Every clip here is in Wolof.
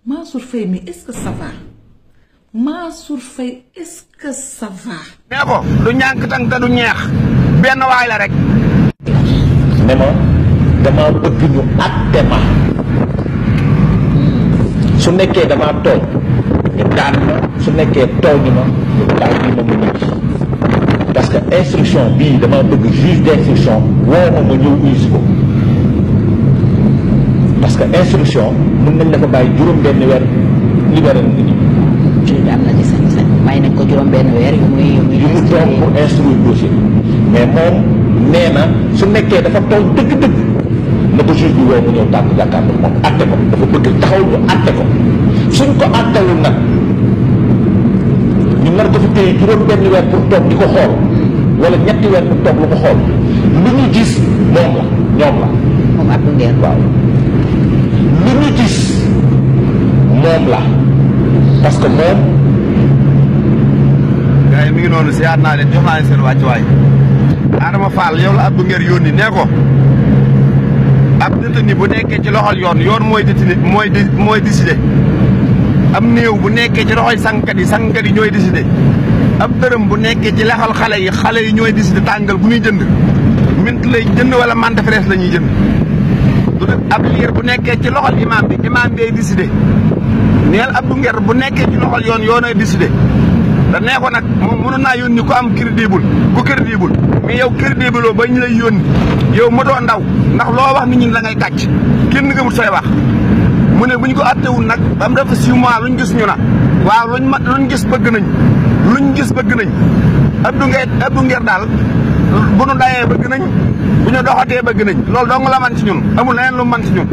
Mansour Faye mi est-ce que ça va Mansour Faye est-ce que ça va. nee ko du ñànk tang te du ñeex benn waay la rek. ne ma dama bëgg ñu àtte ma su nekkee dama tooñ ñu daan ma su nekkee tooñu ma ñu bàyyi ma mu ñibbi parce que instruction bii dama bëgg juge d'instruction woo ma ma ñëw usi ko parce que instruction mën nañ la ko bàyyi juróom-benn weer libéré na nit ñi. juge am na ci sañ-sañ may nañ ko juróom-benn weer yu muy toog pour instruire dossier mais moom nee na su nekkee dafa tooñ dëgg-dëgg na ko juge bi woo mu ñëw tànk jàkkaarloo moom àtte ko dafa bëgg taxaw ñu àtte ko suñ ko àttewul nag ñu nar ko fi téye juróom-benn weer pour toog di ko xool wala ñetti weer pour toog lu ko xool lu ñu gis moom la ñoom la. moom Abdou Nguer waaw lu ñu gis moom la parce que moom. gars yi mi ngi noonu siyaat naa leen jox naa leen seen wàccuwaay Adama Fall yow la Abdou Nguer yónni nee ko ab détenu bu nekkee ci loxol yoon mooy détenu mooy décidé am néew bu nekkee ci loxoy sànqat yi ñooy décidé ab dërëm bu nekkee ci lexal xale yi ñooy décidé tàngal bu ñuy jënd mint lay jënd wala mante fraise la ñuy jënd du def ab liir bu nekkee ci loxol imam bi ay décidé neel Abdou Nguer bu nekkee ci loxol yoon ay décidé da nee ko nag moom mënoon naa yónni ko am crédible mais yow crédible oo ba ñu lay yónni yow ma doo ndaw ndax loo wax nit ñi la ngay kàcc kenn nga mut say wax mu ne bu ñu ko attewul nag ba mu def 6 mois luñ gis ñu na waaw luñ gis bëgg nañ Abdou Nguer daal bu nu dayee bëgg nañ bu ñu doxatee bëgg nañ loolu dong la man ci ñun amul leneen lu man ci ñun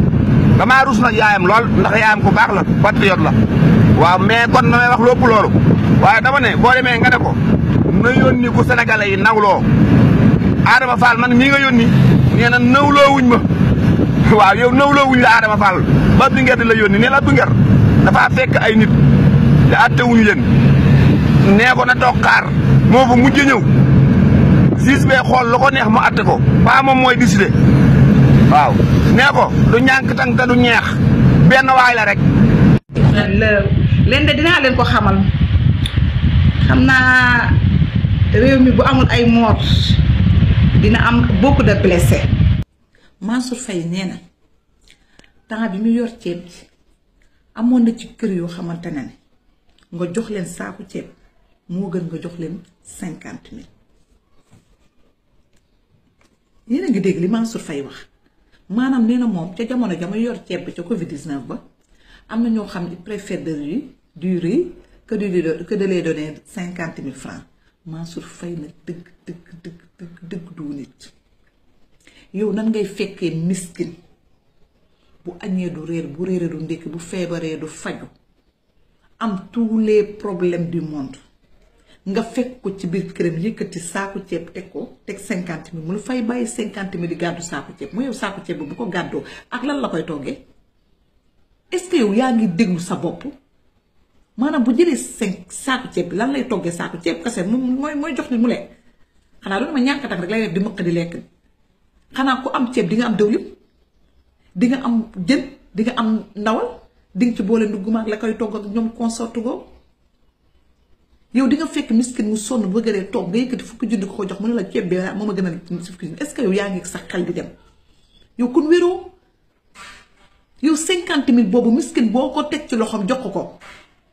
damaa rus nag yaayam lool ndax yaayam ku baax la patriote la waaw mais kon na may wax lépp loolu waaye dama ne boo demee nga ne ko na yónni ku sénégalais yi nawloo Adama Fall man mii nga yónni nee na nawloo wuñ ma waaw yow nawloo wuñ la Adama Fall ba Abdou Nguer di la yónni nee la Abdou Nguer dafa fekk ay nit te atte wuñu leen nee ko na toog xaar moo fa mujj ñëw juge bee xool lu ko neex mu atte ko ba moom mooy décidé waaw nee ko du ñànk tang te du ñeex benn waay la rek. leen de dinaa leen ko xamal xam naa réew mi bu amul ay mort dina am beaucoup de blessés. Mansour Faye nee na temps bi mu yor ceeb bi amoon na ci kër yoo xamante ne nga jox leen saaku ceeb moo gën nga jox leen 50 000 yéen a ngi dégg li Mansour Faye wax maanaam nee na moom ca jamono jama yor ceeb bi ca Covid 19 ba am na ñoo xam ne préfère du riz que de les donner 50 000 francs Mansour Faye na dëgg du nit yow nan ngay fekkee miskin bu añee du reer bu réeree du ndékki bu feebaree du faju am tous les problèmes du monde nga fekk ko ci biir këram yëkkati saaku ceeb teg 50 000 mu fay bàyyi 50 000 di gàddu saaku ceeb mu yow saaku ceeb bu ko gàddoo ak lan la koy toggee est-ce que yow yaa ngi déglu sa bopp maanaam bu jëlee 5 saaku ceeb bi lan lay toggee saaku ceeb kese mooy jox ni mu lekk xanaa doon ma ñàkk rek lay def di mëq di lekk xanaa ku am ceeb di nga am dëwlin di nga am jën di nga am ndawal di nga ci boole nduguma ak la koy togg ak ñoom consort go yow di nga fekk miskin mu sonn bu gëree toog nga yëkkati fukki junni ko jox mu ne la ceeb bi moo ma gën a fukki junni est-ce que yow yaa ngi sax xel di dem yow kun wéroo yow 50 000 boobu miskin boo ko teg ci loxoom jox ko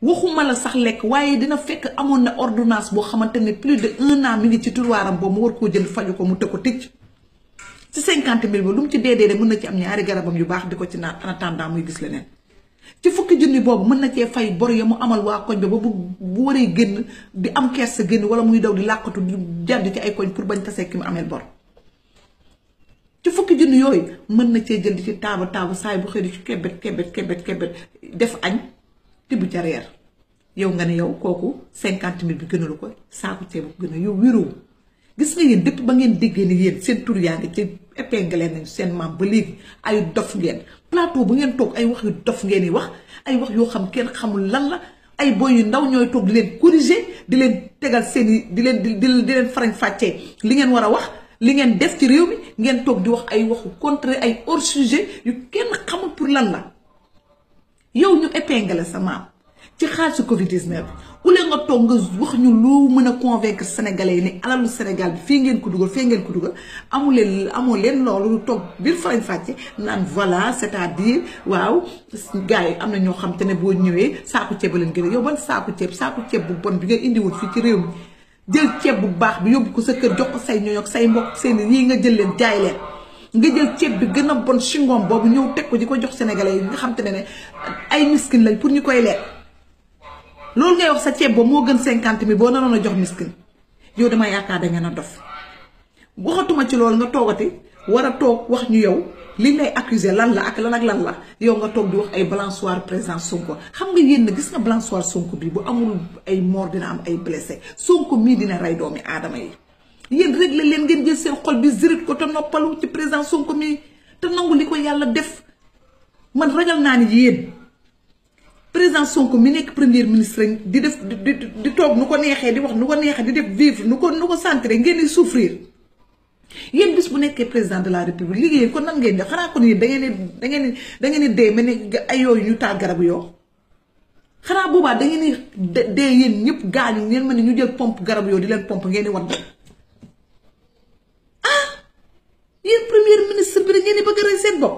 waxuma la sax lekk waaye dina fekk amoon na ordonnance boo xamante ne plus de 1 an mi ngi ci tiroiram boobu mu war koo jënd faju ko mu tëg ko tëj ci 50 000 ba lu mu ci dee mën na ci am ñaari garabam yu baax di ko ci naan en attendant muy gis leneen ci fukki junni boobu mën na cee fay bor ya mu amal waa koñ ba bu waree génn di am kersa génn wala muy daw di làqatu di jàdd ci ay koñ pour bañ tasee ki mu ameel bor ci fukki junni yooyu mën na cee jënd ci taabu saay bu xëy di ci kebet def añ tibb ca reer yow nga ne yow kooku 50 000 bi gënalu ko saaku ceeb bu gën a yow wéroo gis nga yéen depuis ba ngeen déggee ni yéen seen tur yaa ngi ci épinglé nañu seen maam ba léegi ay dof ngeen plateau bu ngeen toog ay wax yu dof ngeen yi wax ay wax yoo xam kenn xamul lan la ay boy yu ndaw ñooy toog di leen corriger di leen tegal seen i di leen farañ fàccee li ngeen war a wax li ngeen def ci réew mi ngeen toog di wax ay waxu contre ay hors sujet yu kenn xamul pour lan la yow ñu épinglé sa maam ci xaalisu Covid-19 ule nga toog nga wax ñu lu mën a convaincre sénégalais yi ni alalu Sénégal bi fii ngeen ko dugal fii ngeen ko dugal amoo leen loolu toog biir farañ fàcce naan voilà c'est-à-dire waaw gars yi am na ñoo xam te ne boo ñëwee saaku ceeb leen gën a yow ban saaku ceeb bu bon bi nga indiwoon fii ci réew mi jël ceeb bu baax bi yóbbu ko sa kër jox ko say ñooñ ak say mbokk seen yii nga jël leen jaay leen nga jël ceeb bi gën a bon chingom boobu ñëw teg ko di ko jox sénégalais yi nga xam te ne ay miskin lañ pour ñu koy lekk loolu ngay wax sa ceeb boobu moo gën 50 000 boo naroon a jox miskin yow dama yaakaar da ngeen a dof waxatuma ci loolu nga toogati war a toog wax ñu yow li lay accuser lan la ak lan la yow nga toog di wax ay balançoire président Sonko xam nga yéen gis nga balançoire Sonko bi bu amul ay mort dina am ay blessé Sonko mii dina rey doomi aadama yi yéen réglé leen ngeen jël seen xol bi zirit ko te noppalu ci président Sonko mii te nangu li ko yàlla def man ragal naa ni yéen président Sonko mi nekk premier ministre di def di toog nu ko neexee di wax nu ko neexee di def vivre nu ko sentir ngeen di souffrir yéen bis bu nekkee président de la république liggéeyeen kon nan ngeen def xanaa kon yéen da ngeen di dee mel ni ay yooyu ñu taal garabu yoo xanaa boobaa da ngeen di dee yéen ñëpp gaañu ngeen mel ni ñu jël pompe garabu yoo di leen pompe ngeen di wadd yéen premier ministre bi da ngeen di bëgg a rey seen bopp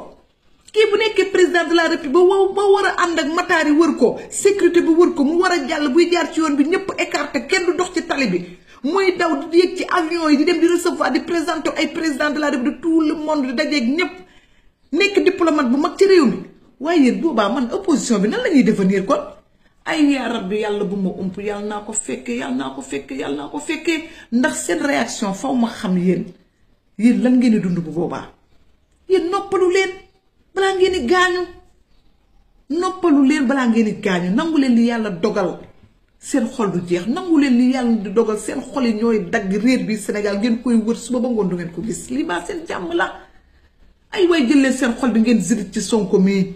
kii bu nekkee président de la république ba war a ànd ak mataari wër ko sécurité bi wër ko mu war a jàll buy jaar ci yoon bi ñëpp écarté kenn du dox ci tali bi muy daw di yéeg ci avion yi di dem di recevoir di présenter ay président de la république de tout le monde di dajeeg ñëpp nekk diplomate bu mag ci réew mi waaye yéen boobaa man opposition bi nan la ñuy devenir kon ay yaa rabbi yàlla bu ma ump yàlla naa ko fekkee yàlla naa ko fekkee ndax seen réaction faw ma xam yéen lan ngeen di dund bu boobaa yéen noppalu leen balaa ngeen di gaañu nangu leen li yàlla dogal seen xol du jeex nangu leen li yàlla di dogal seen xol yi ñooy dagg réer bi Sénégal ngeen koy wër suba ba ngoon du ngeen ko gis lii baa seen jàmm la ay waay jël leen seen xol bi ngeen zirit ci Sonko mii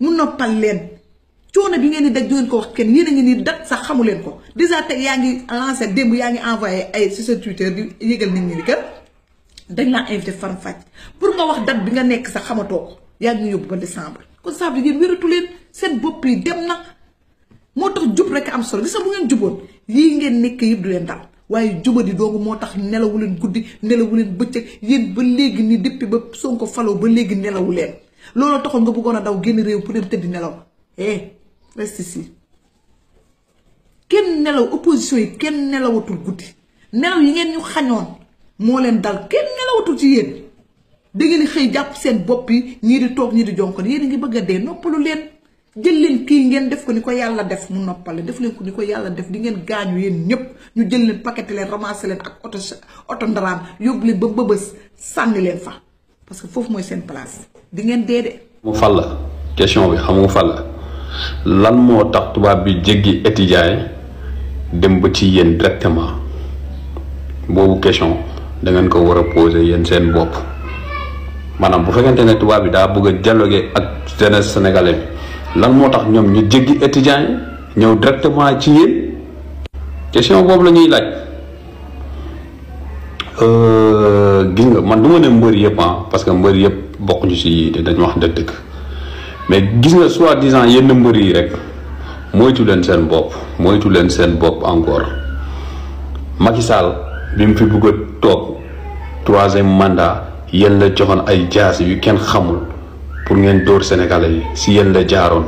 mu noppal leen coono bi ngeen di daj du ngeen ko wax kenn yéen a ngi nii dat sax xamu leen ko déjà tey yaa ngi lancé démb yaa ngi envoyé ay ci sa Twitter di yëgal nit ñi ni kër dañ laa invité Faram Facce pour nga wax date bi nga nekk sax xamatoo ko yaa ngi yóbbu ba décembre kon ça veut dire wératu leen seen bopp yi dem na moo tax jub rek am solo gis nga bu ngeen juboon yii ngeen nekk yëpp du leen dal waaye jubadi doogu moo tax nelawu leen guddi nelawu leen bëccëg yéen ba léegi ni depuis ba Sonko faloo ba léegi nelawu leen looloo taxoon nga bëggoon a daw génn réew pour dem tëddi nelaw reste ici kenn nelaw opposition yi kenn nelawatul guddi nelaw yi ngeen ñu xañoon moo leen dal kenn nelawatul ci yéen da ngeen di xëy jàpp seen bopp yi ñii di toog ñii di jonkon yéen a ngi bëgg a dee noppalu leen jël leen kii ngeen def ko ni ko yàlla def mu noppale def leen ko ni ko yàlla def di ngeen gaañu yéen ñëpp ñu jël leen paqueté leen ramassé leen ak oto ndaraan yóbbu leen ba bëbës sànni leen fa parce que foofu mooy seen place di ngeen dee de. mu fal la question bi xam nga fal la lan moo tax tubaab bi jéggi étudiant dem ba ci yéen directement boobu question da ngeen ko war a poser yéen seen bopp maanaam bu fekkente ne tubaab bi daa bëgg a dialoguer ak jeunesse sénégalais bi lan moo tax ñoom ñu jéggi étudiant yi ñëw directement ci yéen question boobu la ñuy laaj gis nga man du ma ne mbër yëpp parce que mbër yëpp bokkuñu ci te dañ wax dëgg mais gis nga soi-disant yenn mbër yi rek moytu leen seen bopp encore Macky Sall bi mu fi bëgg a toog 3e mandat yéen la joxoon ay jaas yu kenn xamul pour ngeen dóor sénégalais yi si yéen la jaaroon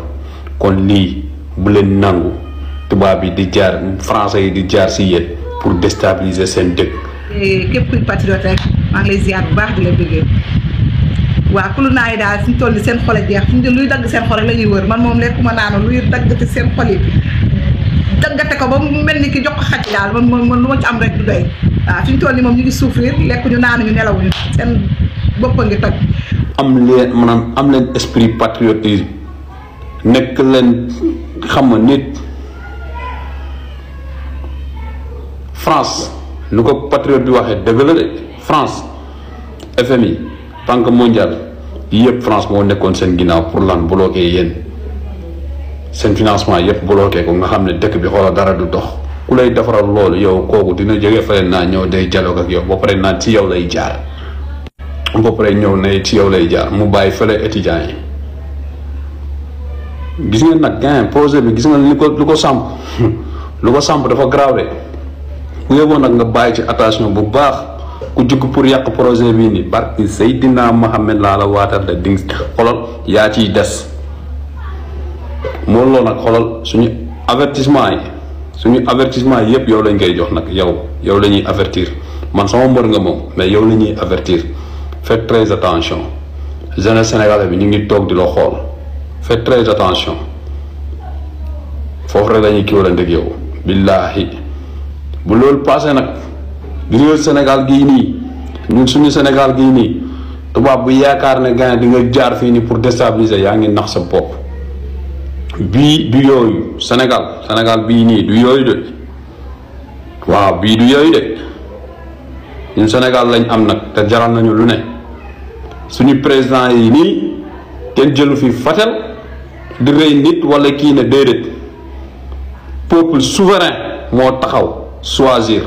kon lii bu leen nangu tubaab yi di jaar français yi di jaar si yéen pour déstabiliser seen dëkk. képp kuy patriote rek maa ngi lay ziar bu baax di la bëggee waa kulu naa yi daal fi ñu toll nii seen xol a jeex fi ñu luy dagg seen xol rek la ñuy wër man moom lekkuma naanu luy daggate seen xol yi daggate ko ba mu mel ni ki jox ko xaj daal man lu ma ci am rek du doy waaw fi ñu toll nii moom ñu ngi souffrir lekkuñu naanuñu nelawuñu seen bopp a ngi toj. am leen esprit patriotisme nekk leen xam nga nit France nu ko patriote bi waxee dëgg la de France FMI Banque mondiale yëpp France moo nekkoon seen ginnaaw pour lan bloqué yéen seen financement yëpp bloqué ko nga xam ne dëkk bi xoolal dara du dox ku lay defaral loolu yow kooku dina jóge fële naa ñëw day dialogue ak yow ba pare naan ci yow lay jaar ba pare ñëw ne ci yow lay jaar mu bàyyi fële étudiants yi gis ngeen nag gain projet bi gis nga lu ko samp lu ko samp dafa grave bu yóbboo nag nga bàyyi ci attention bu baax ku jug pour yàq projet bii nii barki Seydina Mohamed laa la waatal da ding xolal yaa ciy des moo loolu nag xolal suñu avertissement yi yëpp yow lañ koy jox nag yow la ñuy avertir man sama mbër nga moom mais yow la ñuy avertir faites très attention jeunesse sénégalais bi ñu ngi toog di la xool faites très attention foofu rek la ñuy kiiwalante ak yow billaahi bu loolu passé nag réew Sénégal gii nii ñun suñu Sénégal gii nii tubaab bu yaakaar ne gars di nga jaar fii nii pour déstabiliser yaa ngi nax sa bopp bii du yooyu Sénégal bii nii du yooyu de waaw bii du yooyu de ñun Sénégal lañ am nag te jaral nañu lu ne suñu président yi nii kenn jëlu fi fatel di rey nit wala kii ne déedéet peuple souverain moo taxaw choisir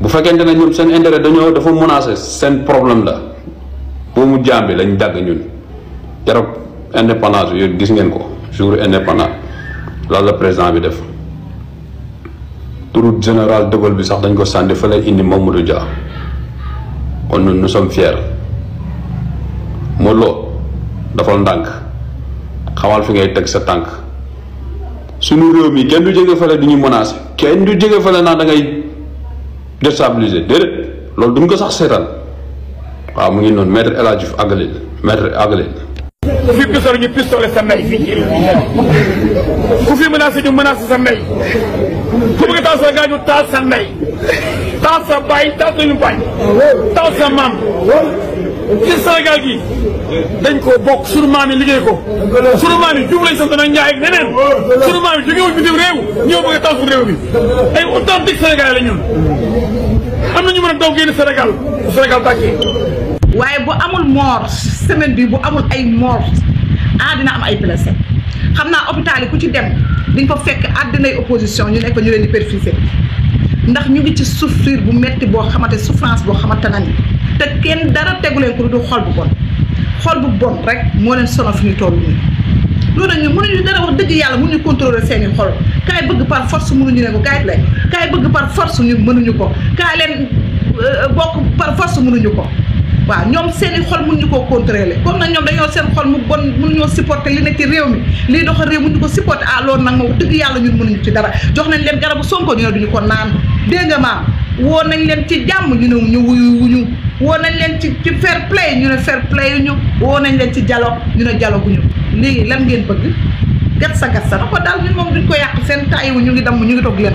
bu fekkente ne ñoom seen intérêt dafa menacé seen problème la boo mu jàmbi lañ dagg ñun keroog indépendance yooyu gis ngeen ko jour indépendance loolu la président bi def turu général de Gaulle bi sax dañ ko sànni fa lay indi Mamadou Dia kon ñun nous sommes fiers Modou Lo dafal ndànk xamal fi ngay teg sa tànk suñu réew mi kenn du jóge fale di ñu menacé kenn du jóge fale naa da ngay déstabiliser déedéet loolu duñ ko sax seetaan waaw mu ngi noonu maître El Hadji Diouf àggalil maître àggalil ku fi pistolet ñu pistolet sa ndey fii ci ku fi menacé ñu menacé sa ndey ku bëgg taal sa gaañu taal sa ndey taal sa baay taal sa ñu baay taal sa maam ci Sénégal gi dañ ko bokk sunu maam yi liggéey ko sunu maam yi Diouf lañ sant nag Njaay ak neneen sunu maam yi jógewuñ bitim réew ñoo bëgg a taal suñu réew bi ay authentique Sénégalais la ñun am na ñu mën a daw génn Sénégal tàkkee waaye bu amul mort semaine bi bu amul ay mort dina am ay blessé xam naa hôpital yi ku ci dem diñ fa fekk àddinay opposition ñu nekk ñu leen di perfuser ndax ñu ngi ci souffrir bu metti boo xamante souffrance boo xamante na ni te kenn dara tegu leen ko du xol bu bon rek moo leen sono fi ñu toll nii loolu nag ñun mënuñu dara wax dëgg yàlla mënuñu contrôler seeni xol kaay bëgg par force mënuñu ne ko kaay lay kaay bëgg par force ñu mënuñu ko kaay leen bokk par force mënuñu ko waaw ñoom seeni xol mënuñu koo contrôler comme nag ñoom dañoo seen xol mu bon mënuñoo supporter li nekk ci réew mi lii doxal réew mënuñu ko supporter loolu nag moom dëgg yàlla ñun mënuñu ci dara jox nañ leen garabu Sonko ñu ne duñu ko naan dégg nga maam woo nañ leen ci jàmm ñu ne ñu wuyu woo nañ leen ci fair play ñu ne fair play ñu woo nañ leen ci dialogue ñu ne dialogue ñu léegi lan ngeen bëgg gat sa na ko daal ñun moom duñ ko yàq seen taayiwu ñu ngi damm ñu ngi toog leen